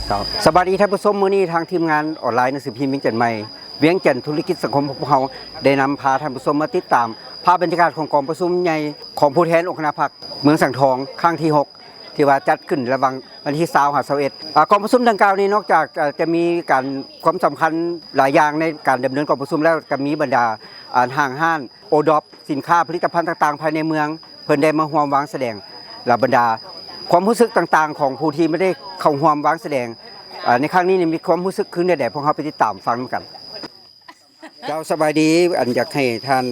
ເຈົ້າ ສະບາຍດີທ່ານຜູ້ຊົມ, ມື້ນີ້ທາງທີມງານອອນລາຍໜັງສືພິມວຽງຈັນໃໝ່ ວຽງຈັນທຸລະກິດສັງຄົມຂອງພວກເຮົາ ໄດ້ນຳພາທ່ານຜູ້ຊົມມາຕິດຕາມພາບບັນຍາກາດຂອງກອງປະຊຸມໃຫຍ່ຂອງຜູ້ແທນອົງຄະນະພັກເມືອງສັງທອງ ຄັ້ງທີຫົກ ທີ່ວ່າຈັດຂຶ້ນລະຫວ່າງວັນທີຊາວຫາຊາວເອັດ. ອາ ກອງປະຊຸມດັ່ງກ່າວນີ້ ນອກຈາກ ອາ ຈະມີການ ຄວາມສຳຄັນຫຼາຍຢ່າງໃນການດຳເນີນກອງປະຊຸມແລ້ວ ກໍມີບັນດາ ອາ ຫ້າງຮ້ານ ໂອດອບ ສິນຄ້າຜະລິດຕະພັນຕ່າງໆພາຍໃນເມືອງ ເພິ່ນໄດ້ມາຮ່ວມວາງສະແດງ ແລະ ບັນດາຄວາມຮູ້ສຶກຕ່າງໆຂອງຜູ້ທີ່ໄດ້ເຂົ້າຮ່ວມວາງສະແດງ ອາ ໃນຄັ້ງນີ້ນີ້ມີຄວາມຮູ້ສຶກຄືແນວໃດ ພວກເຮົາໄປຕິດຕາມຟັງນຳກັນ. ເຈົ້າ ສະບາຍດີ, ອັນ ຢາກໃຫ້ທ່ານ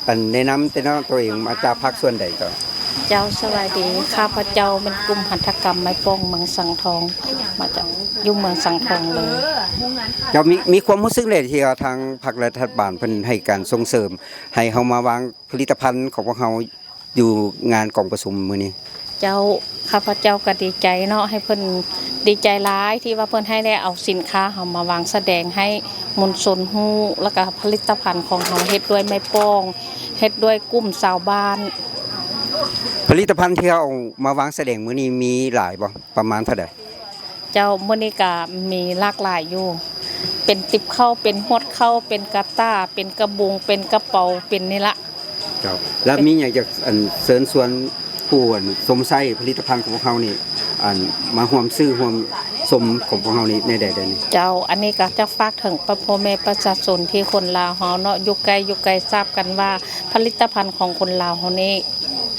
ອັນ ແນະນຳແຕ່ນ້ອງໂຕເອງ ມາຈາກພາກສ່ວນໃດເຈົ້າ? ເຈົ້າ ສະບາຍດີ, ຂ້າພະເຈົ້າແມ່ນກຸ່ມຫັດຖະກຳໄມ້ປ່ອງເມືອງສັງທອງ ມາຈາກ ຢູ່ເມືອງສັງທອງເລີຍ. ເຈົ້າ ມີ ມີຄວາມຮູ້ສຶກໃດທີ່ວ່າທາງພັກລັດຖະບານເພິ່ນໃຫ້ການສົ່ງເສີມໃຫ້ເຮົາມາວາງຜະລິດຕະພັນຂອງພວກເຮົາ ຢູ່ງານກອງປະຊຸມມື້ນີ້? ເຈົ້າ ຂ້າພະເຈົ້າກໍດີໃຈເນາະ ໃຫ້ເພິ່ນ ດີໃຈຫຼາຍທີ່ວ່າເພິ່ນໃຫ້ໄດ້ເອົາສິນຄ້າເຮົາມາວາງສະແດງໃຫ້ມວນຊົນຮູ້ ແລ້ວກໍຜະລິດຕະພັນຂອງເຮົາເຮັດດ້ວຍໄມ້ປ່ອງ ເຮັດດ້ວຍກຸ່ມຊາວບ້ານ. ຜະລິດຕະພັນທີ່ເຮົາເອົາມາວາງສະແດງມື້ນີ້ມີຫຼາຍບໍ່? ປະມານເທົ່າໃດ? ເຈົ້າ ມື້ນີ້ກະມີຫຼາກຫຼາຍຢູ່ ເປັນຕິບເຂົ້າ ເປັນຫວດເຂົ້າ ເປັນກະຕ່າ ເປັນກະບຸງ ເປັນກະເປົາ ເປັນນີ້ລະ. ເຈົ້າ ແລ້ວມີຫຍັງຈາກ ອັນ ເຊີນຊວນຜູ້ ອັນ ຊົມໃຊ້ຜະລິດຕະພັນຂອງພວກເຮົານີ້ ອັນ ມາຮ່ວມຊື້ຮ່ວມຊົມຂອງພວກເຮົານີ້ແນວໃດແດ່ນີ້? ເຈົ້າ ອັນນີ້ກະຈະຝາກເຖິງປະ ພໍ່ແມ່ປະຊາຊົນທີ່ຄົນລາວເຮົາເນາະ ຢູ່ໃກ້ຢູ່ໄກ ຊາບກັນວ່າຜະລິດຕະພັນຂອງຄົນລາວເຮົານີ້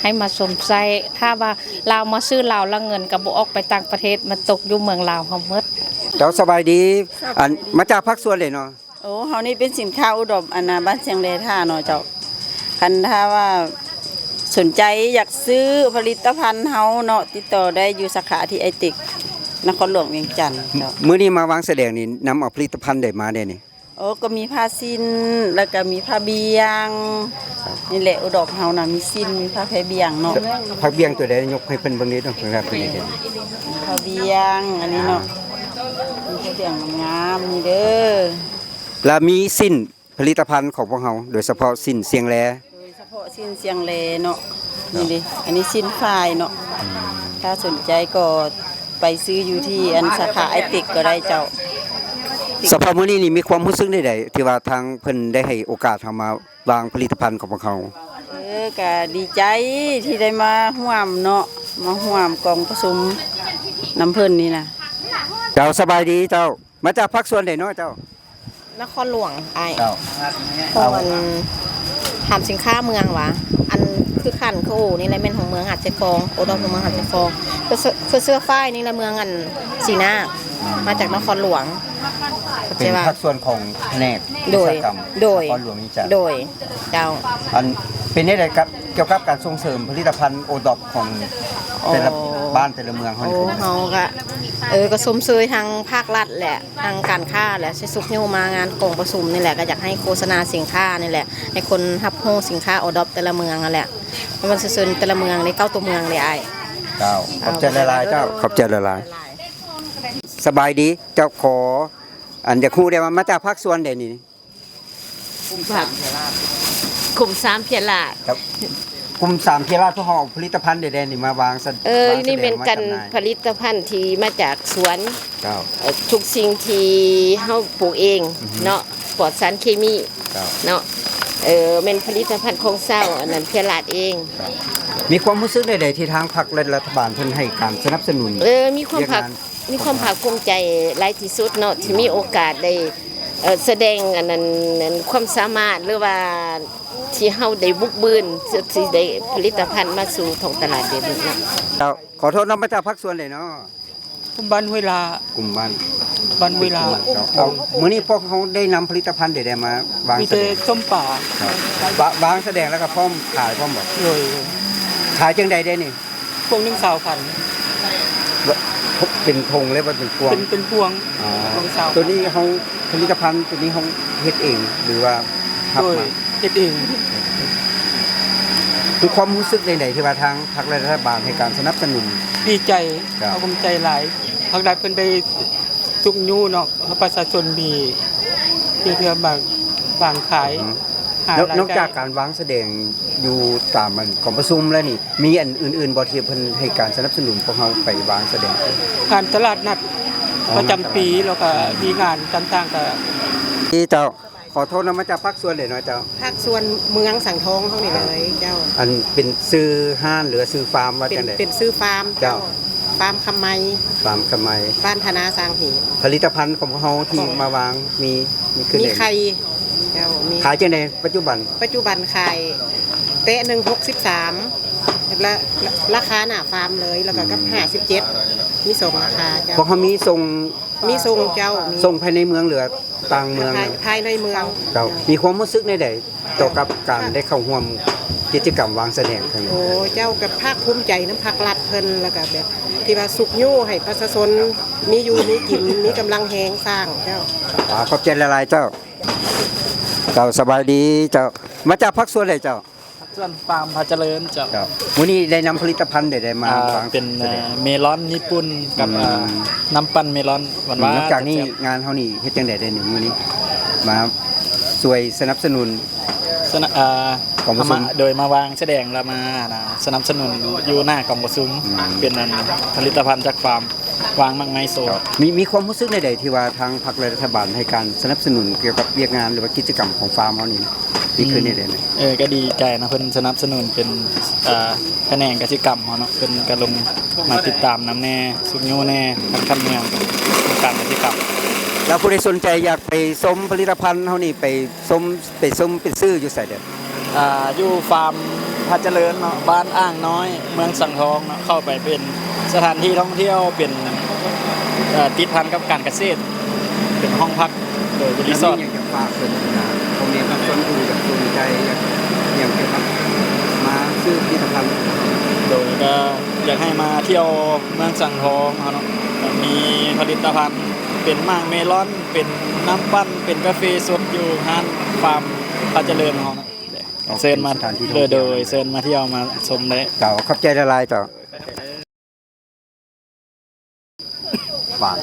ໃຫ້ມາຊົມໃຊ້ ຖ້າວ່າລາວມາຊື້ລາວ ແລ້ວເງິນກໍບໍ່ອອກໄປຕ່າງປະເທດ ມາຕົກຢູ່ເມືອງລາວເຮົາໝົດ. ເຈົ້າ ສະບາຍດີ. ອັນ ມາຈາກພາກສ່ວນໃດເນາະ? ໂອ້ ເຮົານີ້ເປັນສິນຄ້າອຸດົມ ອັນນາ ບ້ານຊຽງແລທ່າເນາະເຈົ້າ. ຄັນຖ້າວ່າສົນໃຈຢາກຊື້ຜະລິດຕະພັນເຮົາເນາະ ຕິດຕໍ່ໄດ້ຢູ່ສາຂາທີ່ໄອເຕັກ ນະຄອນຫຼວງວຽງຈັນເຈົ້າ. ມື້ນີ້ມາວາງສະແດງນີ້ ນຳເອົາຜະລິດຕະພັນໃດມາແດ່ນີ້? ໂອ້ ກໍມີຜ້າສິ້ນ ແລ້ວກໍມີຜ້າບ່ຽງ ນີ້ແຫຼະ ອຸດົມເຮົານະ ມີສິ້ນ ມີຜ້າແພບ່ຽງເນາະ. ຜ້າບ່ຽງຕົວໃດ ຍົກໃຫ້ເພິ່ນເບິ່ງເດ້ເນາະ ເພິ່ນເຫັນ. ຜ້າບ່ຽງ ອັນນີ້ເນາະ ມີຜ້າບ່ຽງງາມໆ ນີ້ເດີ. ລະມີສິ້ນຜະລິດຕະພັນຂອງພວກເຮົາ ໂດຍສະເພາະສິ້ນຊຽງແລ. ໂດຍສະເພາະສິ້ນຊຽງແລເນາະ ນີ້ເດ້ ອັນນີ້ສິ້ນຝ້າຍເນາະ. ຖ້າສົນໃຈກໍໄປຊື້ຢູ່ທີ່ ອັນ ສາຂາໄອເຕັກກໍໄດ້ເຈົ້າ. ສະເພາະມື້ນີ້ນີ້ ມີຄວາມຮູ້ສຶກແນວໃດ ທີ່ວ່າທາງເພິ່ນໄດ້ໃຫ້ໂອກາດເຮົາມາວາງຜະລິດຕະພັນຂອງພວກເຮົາ? ເອີ ກະດີໃຈທີ່ໄດ້ມາຮ່ວມເນາະ ມາຮ່ວມກອງປະຊຸມນຳເພິ່ນນີ້ນະ. ເຈົ້າ ສະບາຍດີເຈົ້າ. ມາຈາກພາກສ່ວນໃດເນາະເຈົ້າ? ນະຄອນຫຼວງອ້າຍ. ເຈົ້າ. ຂອງອັນ ຖາມສິນຄ້າເມືອງຫວາ ອັນຄືຂັນ ຄືໂອນີ້ແຫຼະແມ່ນຂອງເມືອງຫາດຊາຍຟອງ ໂອດອມຂອງເມືອງຫາດຊາຍຟອງ ຄືເສື້ອ ຄືເສື້ອຝ້າຍນີ້ແຫຼະເມືອງອັນສີນາກ ມາຈາກນະຄອນຫຼວງ. ເປັນພາກສ່ວນຂອງພະແນກ ໂດຍ ວິສະວະກຳ ໂດຍ ນະຄອນຫຼວງວຽງຈັນ. ໂດຍ ເຈົ້າ. ອັນ ເປັນແນວໃດກັບ ກ່ຽວກັບການສົ່ງເສີມຜະລິດຕະພັນໂອດອບຂອງແຕ່ລະ ໂອ້ ບ້ານແຕ່ລະເມືອງເຮົານີ້? ໂອ້ ເຮົາກະ ເອີ ກະຊົມເຊີຍທາງພາກລັດແຫຼະ ທາງການຄ້າແຫຼະ ຊິຊຸກຍູ້ມາງານກອງປະຊຸມນີ້ແຫຼະ ກະຢາກໃຫ້ໂຄສະນາສິນຄ້ານີ້ແຫຼະ ໃຫ້ຄົນຮັບຮູ້ສິນຄ້າໂອດອບແຕ່ລະເມືອງຫັ້ນແຫຼະ ເພາະມັນຊິເຊີນແຕ່ລະເມືອງເດ້ ເກົ້າຕົວເມືອງເດ້ອ້າຍ. ເຈົ້າ ຂອບໃຈຫຼາຍໆເຈົ້າ. ຂອບໃຈຫຼາຍໆ. ສະບາຍດີເຈົ້າ. ຂໍ ອັນ ຢາກຮູ້ໄດ້ວ່າມາຈາກພາກສ່ວນໃດນີ້? ກຸ່ມສາມເພຍລາດ. ກຸ່ມສາມເພຍລາດ. ກຸ່ມສາມເພຍລາດ ພວກເຮົາເອົາຜະລິດຕະພັນໃດໆນີ້ມາວາງສະ ເອີ ວາງສະແດງ ນີ້ແມ່ນ ມາຈຳໜ່າຍ ການຜະລິດຕະພັນທີ່ມາຈາກສວນ. ເຈົ້າ. ເອີ ທຸກສິ່ງທີ່ເຮົາປູກເອງເນາະ ປອດສານເຄມີ. ເຈົ້າ. ເນາະ ເອີ ແມ່ນຜະລິດຕະພັນຂອງຊາວ ອັນນັ້ນ ເພຍລາດເອງ. ເຈົ້າ. ມີຄວາມຮູ້ສຶກໃດໆທີ່ທາງພັກ ແລະ ລັດຖະບານເພິ່ນໃຫ້ການສະໜັບສະໜູນ ເອີ ມີຄວາມພາກ ມີຄວາມພາກພູມໃຈຫຼາຍທີ່ສຸດເນາະ ທີ່ມີໂອກາດໄດ້ ເອີ ສະແດງອັນນັ້ນ ອັນ ຄວາມສາມາດ ຫຼືວ່າທີ່ເຮົາໄດ້ບຸກບືນ ທີ່ໄດ້ຜະລິດຕະພັນມາສູ່ທ້ອງຕະຫຼາດແບບນີ້ເນາະ. ເຈົ້າ. ຂໍໂທດເນາະ ມາຈາກພາກສ່ວນໃດເນາະ? ກຸ່ມບ້ານຫ້ວຍລາ. ກຸ່ມບ້ານ ບ້ານຫ້ວຍລາ. ເຈົ້າ. ເອົາ ມື້ນີ້ພວກເຮົາໄດ້ນຳຜະລິດຕະພັນໃດໆມາວາງສະແດງ? ມີແຕ່ສົ້ມປາ. ເຈົ້າ. ວາ ວາງສະແດງແລ້ວກໍພ້ອມຂາຍພ້ອມບໍ່? ໂດຍ. ຂາຍຈັ່ງໃດແດ່ນີ້? ພວງໜຶ່ງຊາວພັນ. ເປັນຖົງເລີຍບໍ່ ເປັນພວງ? ເປັນ ເປັນພວງ. ອໍ ພວງຊາວ. ໂຕນີ້ເຮົາ ຜະລິດຕະພັນໂຕນີ້ເຮົາເຮັດເອງ ຫຼືວ່າຮັບມາ? ໂດຍ ເຮັດເອງ. ມີຄວາມຮູ້ສຶກໃດໆທີ່ວ່າທາງພັກ ແລະ ລັດຖະບານໃຫ້ການສະໜັບສະໜູນ? ດີໃຈ. ເຈົ້າ. ພາກພູມໃຈຫຼາຍ ພັກລັດເພິ່ນໄດ້ຊຸກຍູ້ເນາະ ໃຫ້ປະຊາຊົນມີ ເພື່ອ ເພື່ອມາວາງຂາຍ. ອືມ. ຫາລາຍໄດ້. ນອກຈາກການວາງສະແດງຢູ່ຕາມອັນກອງປະຊຸມແລ້ວນີ້ ມີອັນອື່ນໆບໍ່ທີ່ເພິ່ນໃຫ້ການສະໜັບສະໜູນພວກເຮົາໄປວາງສະແດງ? ການຕະຫຼາດນັດ ປະຈຳປີ ແລ້ວກໍມີງານຕ່າງໆກໍ ເຈົ້າ ຂໍໂທດເນາະ ມາຈາກພາກສ່ວນໃດເນາະເຈົ້າ? ພາກສ່ວນເມືອງສັງທອງເຮົານີ້ເລີຍເຈົ້າ. ອັນເປັນຊື່ຮ້ານ ຫຼືວ່າຊື່ຟາມວ່າຈັ່ງໃດ? ເປັນຊື່ຟາມເຈົ້າ. ເຈົ້າ ຟາມຄຳໄມ ຟາມຄຳໄມ ບ້ານທະນາສາງຫີ. ຜະລິດຕະພັນຂອງພວກເຮົາທີ່ມາວາງມີ ມີຄື ມີໄຂ່ເຈົ້າ. ມີ ຂາຍຈັ່ງໃດປັດຈຸບັນ? ປັດຈຸບັນຂາຍແຕະໜຶ່ງ ຫົກສິບສາມ ລະ ລາຄາໜ້າຟາມເລີຍ ແລ້ວກໍກັບ ອືມ ຫ້າສິບເຈັດ ມີສອງລາຄາເຈົ້າ. ພວກເຮົາມີສົ່ງ ມີສົ່ງເຈົ້າ ມີ ສົ່ງພາຍໃນເມືອງ ຫຼືວ່າຕ່າງເມືອງ? ພາຍ ພາຍໃນເມືອງເຈົ້າ. ມີຄວາມຮູ້ສຶກແນວໃດຕໍ່ກັບການໄດ້ເຂົ້າຮ່ວມກິດຈະກຳວາງສະແດງຄັ້ງນີ້? ໂອ້ ເຈົ້າ ກໍພາກພູມໃຈນຳພັກລັດເພິ່ນ ແລ້ວກໍແບບທີ່ວ່າຊຸກຍູ້ໃຫ້ປະຊາຊົນມີຢູ່ມີກິນ ມີກຳລັງແຮງສ້າງເຈົ້າ. ອາ ຂອບໃຈຫຼາຍໆເຈົ້າ. ເຈົ້າ ສະບາຍດີເຈົ້າ. ມາຈາກພາກສ່ວນໃດເຈົ້າ? ສວນຟາມພະຈະເລີນເຈົ້າ. ເຈົ້າ ມື້ນີ້ໄດ້ນຳຜະລິດຕະພັນໃດໆມາ ອ່າ ວາງ ເປັນ ສະແດງ? ເອີ ເມລອນຍີ່ປຸ່ນກັບ ອືມ ເອີ ນ້ຳປັ່ນເມລອນຫວານໆ. ອືມ ນອກຈາກນີ້ ແຊບໆ ງານເຮົານີ້ເຮັດຈັ່ງໃດໄດ້ນີ້ ມື້ນີ້ມາຊ່ວຍສະໜັບສະໜູນ ສະນະ ເອີ ກອງປະຊຸມ ເອົາມາ ໂດຍມາວາງສະແດງ ແລ້ວມາ ນະ ສະໜັບສະໜູນຢູ່ໜ້າກອງປະຊຸມ. ອືມ ເປັນອັນຜະລິດຕະພັນຈາກຟາມ ວາງໝາກໄມ້ໂຊ. ມີ ມີຄວາມຮູ້ສຶກແນວໃດທີ່ວ່າທາງພັກ ແລະ ລັດຖະບານໃຫ້ການສະໜັບສະໜູນກ່ຽວກັບວຽກງານ ຫຼືວ່າກິດຈະກຳຂອງຟາມເຮົານີ້ ດີຂຶ້ນແນວໃດ? ເອີ ກໍດີໃຈນະ ເພິ່ນສະໜັບສະໜູນເປັນ ເອີ ຂະແໜງກະສິກຳເຮົາເນາະ ເພິ່ນກໍລົງມາຕິດຕາມນຳແດ່ ຊຸກຍູ້ແດ່ ທາງຂັ້ນເມືອງ ທາງການກະສິກຳ. ແລ້ວຜູ້ໃດສົນໃຈຢາກໄປຊົມຜະລິດຕະພັນເຮົານີ້ ໄປຊົມ ໄປຊົມ ໄປຊື້ຢູ່ໃສເດີ? ອ່າ ຢູ່ຟາມພະຈະເລີນເນາະ ບ້ານອ່າງນ້ອຍ ເມືອງສັງທອງເນາະ. ເຂົ້າໄປເປັນສະຖານທີ່ທ່ອງທ່ຽວ ເປັນ ເອີ ຕິດພັນກັບການກະເສດ ເປັນຫ້ອງພັກ ໂດຍ ເປັນຣີສອດ. ແລ້ວມີຫຍັງຈະຝາກເຖິງ ອ່າ ພໍ່ແມ່ປະຊາຊົນຜູ້ຢາກສົນໃຈ ຢາກຫຍັງກ່ຽວກັບມາຊື້ຜະລິດຕະພັນ? ໂດຍ ກໍຢາກໃຫ້ມາທ່ຽວເມືອງສັງທອງເຮົາເນາະ ມີຜະລິດຕະພັນ ເປັນໝາກເມລອນ ເປັນນ້ຳປັ່ນ ເປັນກາເຟສົດ ຢູ່ຮ້ານຟາມພະຈະເລີນເຮົາເນາະ. ເຊີນມາ ເຊີນມາທ່ຽວມາຊົມໄດ້. ເຈົ້າ ຂອບໃຈຫຼາຍໆເຈົ້າ. ຫວານ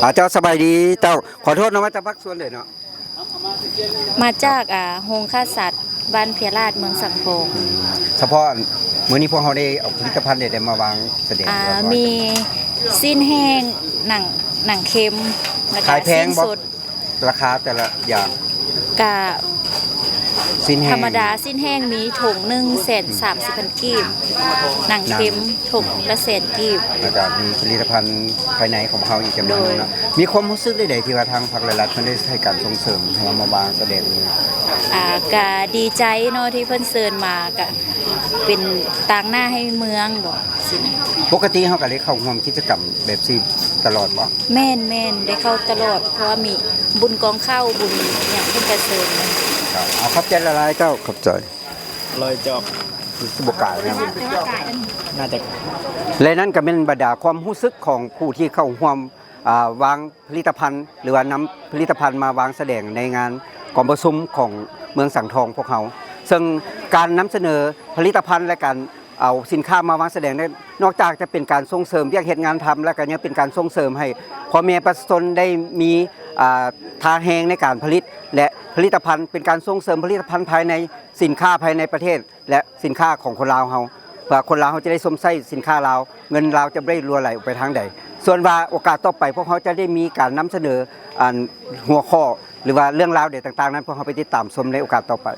ອາ ເຈົ້າ ສະບາຍດີເຈົ້າ. ຂໍໂທດເນາະ ມາຈາກພາກສ່ວນໃດເນາະ? ມາຈາກ ອ່າ ໂຮງຂ້າສັດບ້ານເພຍລາດ ເມືອງສັງທອງ. ອືມ ສະເພາະມື້ນີ້ພວກເຮົາໄດ້ເອົາຜະລິດຕະພັນໃດໆມາວາງສະແດງ? ອ່າ ມີຊີ້ນແຫ້ງ ໜັງ ໜັງເຄັມ ແລ້ວກໍ ຂາຍແພງບໍ່? ຊີ້ນສົດ ລາຄາແຕ່ລະຢ່າງ? ກະ ຊີ້ນແຫ້ງ ທຳມະດາ ຊີ້ນແຫ້ງມີຖົງໜຶ່ງແສນສາມສິບພັນກີບ, ໜັງເຄັມຖົງລະແສນກີບ ແລ້ວກະມີຜະລິດຕະພັນພາຍໃນຂອງພວກເຮົາອີກຈຳນວນໜຶ່ງເນາະ. ໂດຍ ມີຄວາມຮູ້ສຶກໃດໆທີ່ວ່າທາງພັກ ແລະ ລັດເພິ່ນໄດ້ໃຫ້ການສົ່ງເສີມໃຫ້ເຮົາມາວາງສະແດງນີ້? ອ່າ ກະດີໃຈເນາະ ທີ່ເພິ່ນເຊີນມາ ກະເປັນຕາງໜ້າໃຫ້ເມືອງບໍ ຊີ້ນະ. ປົກກະຕິເຮົາກະໄດ້ເຂົ້າຮ່ວມກິດຈະກຳແບບຊີ້ຕະຫຼອດບໍ? ແມ່ນໆ ໄດ້ເຂົ້າຕະຫຼອດ ເພາະວ່າມີບຸນກອງເຂົ້າ ບຸນຫຍັງເພິ່ນກະເຊີນ. ເອົາ ຂອບໃຈຫຼາຍໆເຈົ້າ. ຂອບໃຈ. ລອຍຈອກ ຄືບໍ່ກາຍນະ ໜ້າຈະ. ແລະ ນັ້ນກະແມ່ນບັນດາຄວາມຮູ້ສຶກຂອງຜູ້ທີ່ເຂົ້າຮ່ວມ ອ່າ ວາງຜະລິດຕະພັນ ຫຼືວ່ານຳຜະລິດຕະພັນມາວາງສະແດງໃນງານກອງປະຊຸມຂອງເມືອງສັງທອງພວກເຮົາ. ເຊິ່ງການນຳສະເໜີຜະລິດຕະພັນ ແລະ ການ ເອົາສິນຄ້າມາວາງສະແດງນັ້ນ ນອກຈາກຈະເປັນການສົ່ງເສີມວຽກເຮັດງານທຳ ແລ້ວກໍຍັງເປັນການສົ່ງເສີມໃຫ້ພໍ່ແມ່ປະຊາຊົນໄດ້ມີ ອ່າ ທ່າແຮງໃນການຜະລິດ ແລະ ຜະລິດຕະພັນ ເປັນການສົ່ງເສີມຜະລິດຕະພັນພາຍໃນ, ສິນຄ້າພາຍໃນປະເທດ ແລະ ສິນຄ້າຂອງຄົນລາວເຮົາ ເພື່ອຄົນລາວເຮົາຈະໄດ້ຊົມໃຊ້ສິນຄ້າລາວ, ເງິນລາວຈະບໍ່ໄດ້ຮົ່ວໄຫຼອອກໄປທາງໃດ. ສ່ວນວ່າໂອກາດຕໍ່ໄປພວກເຮົາຈະໄດ້ມີການນຳສະເໜີ ອັນ ຫົວຂໍ້ ຫຼືວ່າເລື່ອງລາວໃດຕ່າງໆນັ້ນ ພວກເຮົາໄປຕິດຕາມຊົມໃນໂອກາດຕໍ່ໄປ.